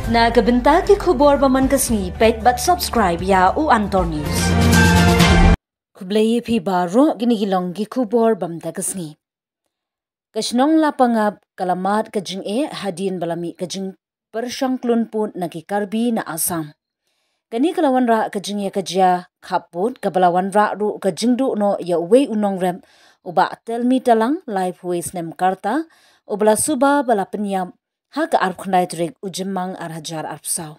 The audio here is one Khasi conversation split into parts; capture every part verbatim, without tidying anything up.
Na ka bynta ki khubor ba man ka sngi, peit bad subscribe ïa U Antor News. Khublei ïa phi baroh, kine ki long ki khubor ba mynta ka sngi. Ka shnong Lapangap ka la mad ka jingeh hadien ba la mih ka jingpyrshang klun pud na ki Karbi na Assam. Kane ka la wanrah ka jingïakajia khap pud kaba la wanrah ruh ka jingduh noh ïa uwei u nongrep, u Bah Telmi Talang, laiphew wei snem ka rta, uba la suba ba la pynïap ha ka arphew khyndai tarik u Jymmang ar hajar arphew saw.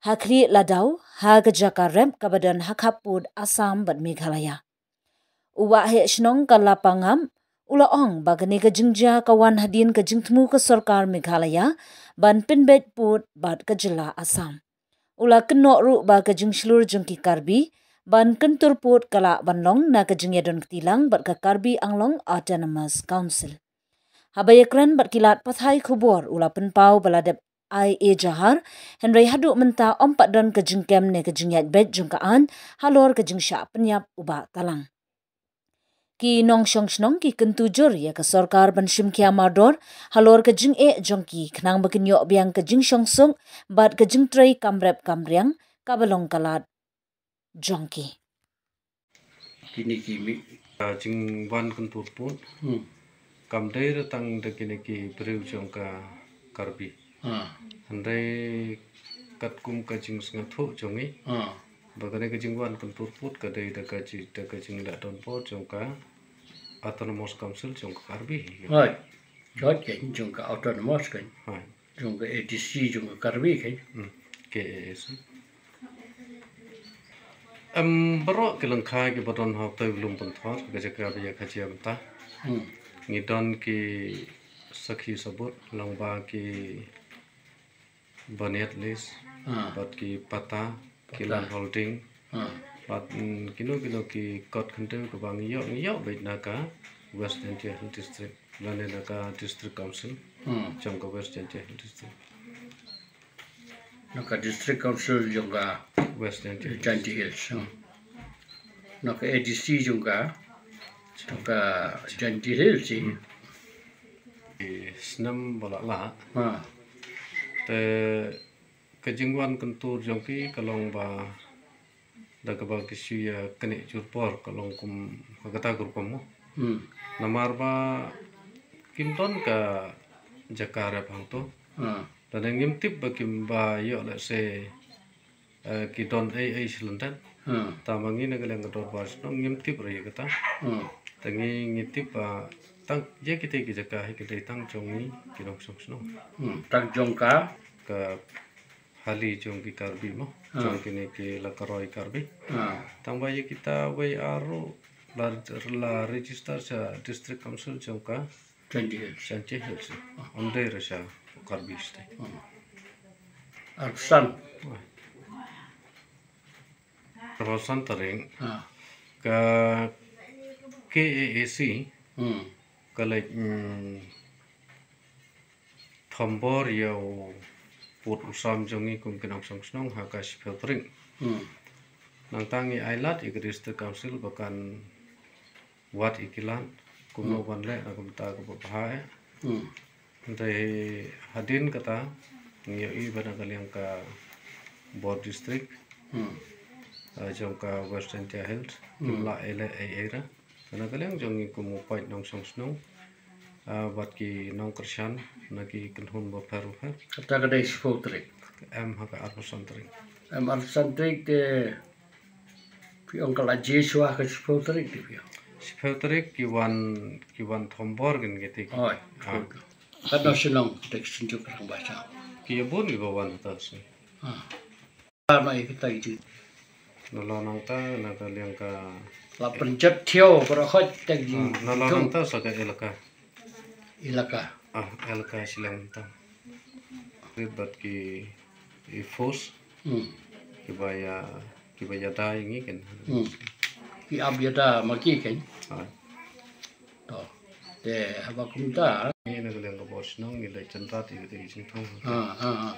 Ha khlieh la daw ha ka jaka rep kaba don ha khap pud Assam bad Meghalaya. U waheh shnong ka Lapangap u la ong ba kane ka jingjia ka wan hadien ka jingthmu ka sorkar Meghalaya ban pynbeit pud bad ka jylla Assam. U la kynnoh ruh ba ka jingshlur jong ki Karbi ban kyntur pud ka lah ban long na ka jingïadon kti lang bad ka Karbi Anglong Autonomous Council. Haba ïakren bad ki lad pathai khubor, u la pynpaw ba la dep ai ejahar, hynrei haduh mynta ym pat don ka jingkem ne ka jingïaid beit jong ka aiñ halor ka jingshah pynïap u Bah Talang. Ki nongshong shnong ki kyntu jur ïa ka sorkar ban shim khia mardor halor ka jingeh jong ki, khnang ba kin ïoh biang ka jingshongsuk bad ka jingtrei kam rep kam riang kaba long ka lad jong ki. Kine ki mih. Ka jingwan kyntur pud. Hmm. Kam dei re tang da kine ki briew jong ka Karbi. Ah. Hynrei katkum ka jingsngewthuh jong ngi. Ah. Ba kane ka jingwan kyntur pud ka dei da ka ji-, da ka jingleh donbor jong ka Autonomous Council jong ka Karbi. Hooid. Hooid, ka jong ka Autonomous ka. Hooid. Jong ka A D C, jong ka Karbi ka. Hmm. K A A C. Em, baroh ki lyngkha kiba don ha utei u lum pynthor ka jaka ba ïakajia mynta. Hmm. Ngi don ki sakhi sabut, lyngba ki Baniat list, ah, bad ki patta, ki, patta, land holding, ah, bad, mm, kino kino ki kot khyndew kaba ngi ïoh, ngi ïoh beit na ka West Jaintia Hills District, lane na ka District Council, hmm, jong ka West Jaintia Hills District. Na ka District Council jong ka West Jaintia Hills. Jaintia Hills, hmm. Na ka A D C jong ka, jong ka Jaintia Hills, eh. Hmm. Ki snem ba la lah. Ha. Te ka jingwan kyntur jong ki ka long ba da kaba ki shu ïa knieh jur por ka long kum ha kata ka rukom mo. Hmm. Namar ba kim don ka jaka rep hangto. Ha. Lane ngim tip ba kim ba ïoh lehse eh, ki don ei ei shi lyndet. Hmm. Tangba ngi na ka liang ka dorbar shnong ngim tip re ïa kata. Hmm. Te ngi, ngi tip ba tang ïa kitei ki jaka hi ki dei tang jong ngi ki nongshong shnong. Hmm. Tang jong ka? Ka hali jong ki Karbi mo. Hmm. Jong kine ki la ka roi Karbi. Hmm. Tangba ïa kita wei ar ruh la, la register sha District Council jong ka Jaintia Hills. Jaintia Hills. Ym dei re sha Karbi State. Hmm. Arphew san. Arphew san tarik. Ah. Ka K A A C. Hmm. Ka leit, mm, thombor ïa u pud u sam jong ngi kum ki nongshong shnong ha ka shiphew tarik. Hmm. Nangta ngi ailad ïa ka District Council ba kan wad ïa ki lad kumno, hmm, ban leh na ka bynta kaba bha eh. Hmm. Hynrei hadien kata ngi ïohi ba na ka liang ka bor district, hmm, eh, jong ka West Jaintia Hills, hmm, kim lah ïaleh ei ei re. Te na ka liang jong ngi kum u paid nongshong shnong, eh, bad ki nongkyrshan na ki kynhun bapher bapher. Kata ka dei shiphew tarik. Em ha ka arphew san tarik. Em arphew san tarik te Phi ong ka la jia shuwa ka shiphew tarik te phi ong. Shiphew tarik ki wan, ki wan thombor kin kiti. Oi, ah, ka no shnong te ka shnong ka lang ba sha. Ki ïa bun kiba wan ta shnong. Ah. Ka no ïa kita ki jing. Nalor nangta na ka liang ka. La pynjot thiaw baroh hoi te ki jing. Ah, nalor nangta sa ka elaka. Elaka. Ah, elaka shiliang mynta. Rit bad ki, i force. Hmm. Kiba ïa, kiba ïada ïa ngi ken. Hmm. Ki ap ïada ma ki ken. Ah. To. Te haba kumta. Ngi na ka liang ka bor shnong ngi leit kynrad ïa kata ki jingthung. Ah, ah, ah.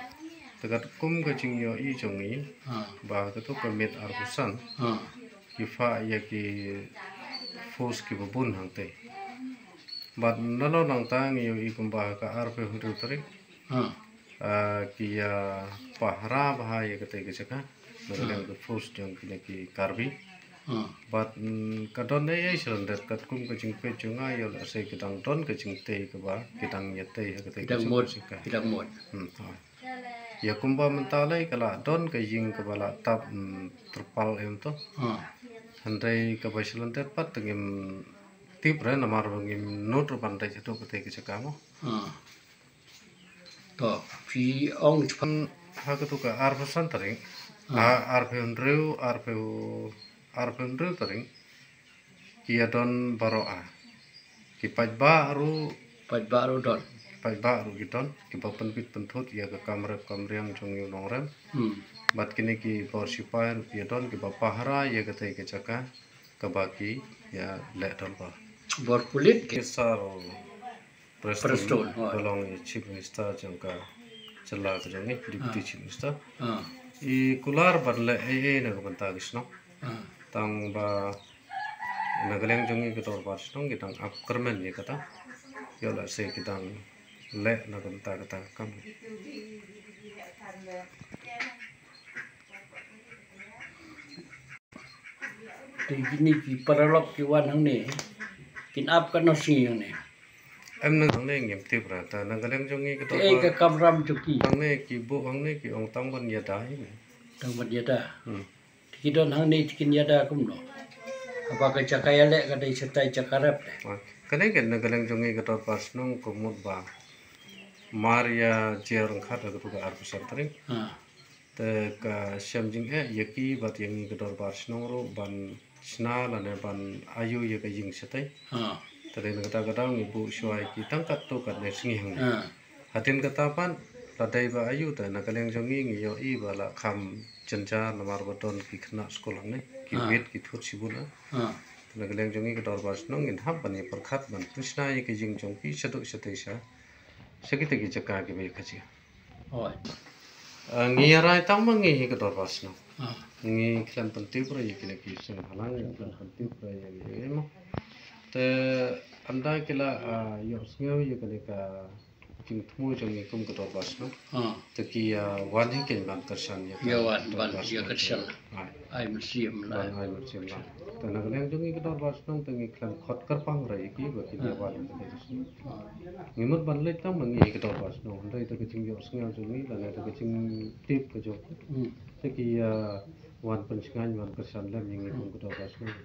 Te katkum ka jingïohi jong ngi. Ah. Ba kato ka miet arphew san. Ah. Ki phah ïa ki force kiba bun hangtei. Bad nalor nangta ngi ïohi kumba ka arphew hynriew tarik. Ha. Ah, ki ïa pahara bha ïa katei ka jaka. Na ka liang ka force jong kine ki Karbi. Bad, mm, ka don ei ei shalyndet katkum ka jingpeit jong nga ïoh lehse ki dang don ka jingtei kaba ki dang ïatei ha katei ka jaka. Hmm, ha. Ïa kumba mynta lei ka la don ka ïing kaba la tap, mm, tripal em to. Hynrei kaba shalyndet pat te ngim tip re namar ba ngim nud ruh ban dei haduh katei ka jaka mo. To, phi ong shaphang ha katu ka arphew san tarik, ah, arphew hynriew, arphew, arphew hynriew tarik, ki ïa don baroh ah. Ki paidbah ruh, paidbah ruh don. Ki paidbah ruh ki don, kiba pynbit pynthut ïa ka kam rep kam riang jong ngi u nongrep. Hmm. Bad kine ki bor sipai ruh ki ïa don, kiba pahara ïa katei ka jaka, kaba ki ïa leh don ba. Bor pulit ki sar Prestone, Prestone, oh. Ba long i Chief Minister jong ka jylla ka jong ngi, Deputy, ah, Chief Minister. Ah. I kular ban leh ei ei na ka bynta ki shnong. Ah. Tang ba na ka liang jong ngi ka dorbar shnong ki dang ap kyrmen ïa kata. Ïoh lehse ki dang leh na ka bynta kata ka kam. Te kine ki paralok ki wan hangne, kin ap katno sngi hangne? Em, na hangne ngim tip ra, ta na ka liang jong ngi ka, te ei dorbar ka kamram jong ki. Hangne ki buh hangne ki ong tang ban ïada hi ne. Tang ban ïada. Hmm. Te ki don hangne te kin ïada kumno? Haba ka jaka ïaleh ka dei shatai jaka rep de. Ah, kane ka na ka liang jong ngi ka dorbar shnong ka mut ba mar ïa jer ryngkat ha katu ka arphew san tarik. Ah. Te ka shem jingeh ïa ki bad ïa ngi ka dorbar shnong ruh ban shna lane ban ayu ïa ka ïing shatei. Ah. Te dei na kata ka daw ngi buh shuwa ïa ki tang katto katne sngi hangne. Ah. Hadien kata pat la dei ba ayu te na ka liang jong ngi ngi ïohi ba la kham jynjar namar ba don ki khynnah skul hangne. Ki, ah, bit ki thut shibun ah. Ah. Te na ka liang jong ngi ka dorbar shnong ngin hap ban ïa pyrkhat ban pynshna ïa ka ïing jong ki shaduh shatei sha, sha kita ki jaka kiba ïa kajia. Hooid. Ah, ngi ïa rai tang ma ngi hi ka dorbar shnong. Ah. Ngi khlem pyntip re ïa kine ki seng bhalang, ngi khlem pyntip re ïa ngi mo. Te ynda ki la, ah, ïohsngew ïa kane ka jingthmu jong ngi kum ka dorbar shnong. Ah. Te ki, ah, wan hi kin ban kyrshan ïa ka, ïa wan ban dorbar shnong, ïa kyrshan. Ai. Ai mynsiem la. Ban ai mynsiem la. Te na ka liang jong ngi ka dorbar shnong te ngi khlem khot kyrpang re ïa ki ba kin ïa wan ha ka dorbar shnong. Ngi mut ban leit tang ma ngi ka dorbar shnong. Hynrei te ka jingïohsngew jong ngi lane te ka jingtip ka jong ki. Hmm. Te ki, ah, wan pynshngaiñ wan kyrshan lem ïa ngi kum ka dorbar shnong.